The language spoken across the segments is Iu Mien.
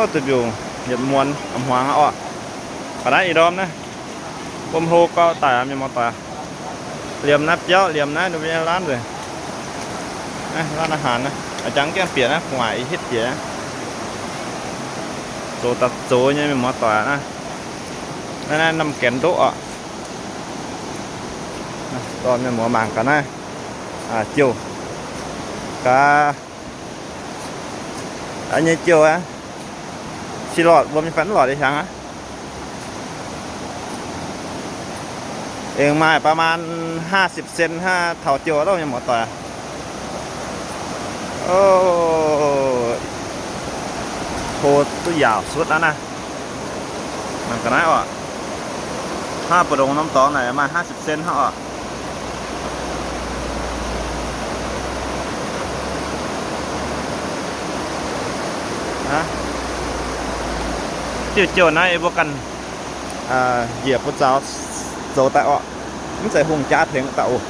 Duqv mbiungc yietc muonz a'hmuangx aqv orqc. Ga'naaiv ih ndorm naaiv, wuom hlo gau daic aqv, mienh muoz-doic. Liemh naaiv biauv, liemh naaiv ninh mbuo nyei laanh nzengc. Naaiv laanh อาหาร naaiv, a'jangv gaengh bieqc naaiv, gu'nguaaic ih hitv bieqc. Zoux daaih zoux nyei, mienh muoz-doic aqv. Naaiv, naaiv norm gaenx ndoqv orqc. Dorh mienh muoz mangc gaax naaiv, jouh gaax. Aa, nyei jouh aqv. Si lortc wuom nyei fai mv lortc ih hiaangx aqv. Aengx maaih ประมาณ ห้าสิบเซน hnangv taux jouh loh, mienh muoz-doic. O, hlo duqv yaauc sutv aqv naaiv. Mangc ga'naaiv orqc. Hnangv mbu'ndongx norm dorngx naaic maaih ห้าสิบเซน hnangv orqc. Jouh jouh naaiv yie mbuo ganh njiec buoz zaux zoux daaih orqc. Mv zeiz hungh jaav tengx daaih oc.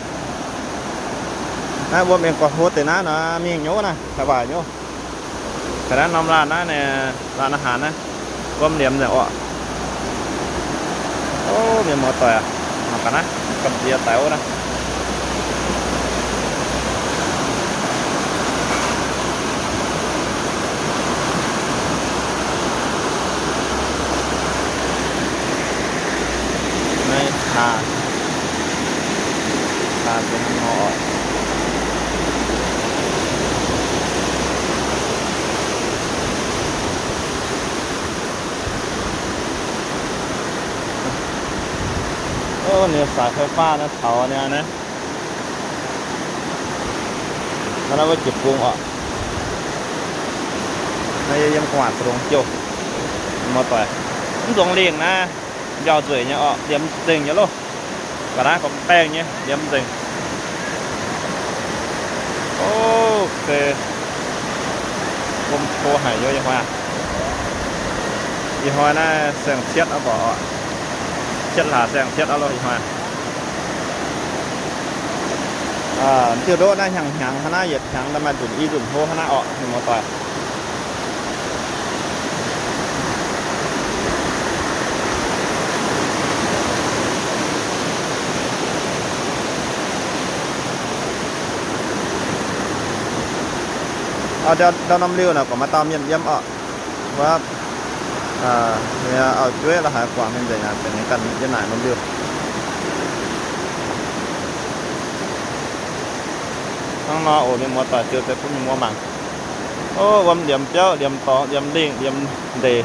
Naaiv wuom aengx gorqv hlo deix naaiv nor mingh nyouv naaiv, taux waaic nyouv. Ga'naaiv norm laanh naaiv, laanh อาหาร naaiv, wuom liemh nzengc orqc. O, mienh muoz-doic aac, mangc gaax naaiv, gamh nziex daic wuov naaiv. Naaiv taa, taa se hnangv nor orqc. O, ninh สายไฟฟ้า naaiv taux ninh naaiv. Naaiv wuov jiex bung orqc. Naaiv yiem gu'nguaaic bung jouh. Muoz-doic, mv nzongc lingh naaiv, njaaux nzueic nyei orqc, liemh nzengc nyei loh. Ga'naaiv gorngv baengh nyei, liemh nzengc. O, se wuom hlo haic nyei ih hnoi. Ih hnoi naaiv saeng-cietv aqv mborqc orqc. Cietv hlaax saeng-cietv aqv loh ih hnoi. Diuh ndoqv naaiv hnyangx-hnyangx hnangv naaiv, yietc hnyangx daaih maaih nzunc i nzunc hlo hnangv naaiv orqc, mienh muoz-doic. Ndau norm liuh naaic gorqv maaih dauh mienh yiem orqc. Wuov, auv-jueiv la'haaix guangc mingh nzengc aqv, benx ninh ganh yiem naaic norm liuh. Hnangv nor oc, mienh muoz-doic, ziux deix bun mienh muoz mangc. O, wuom liemh biauv, liemh dorngx, liemh lingh, liemh ndeic.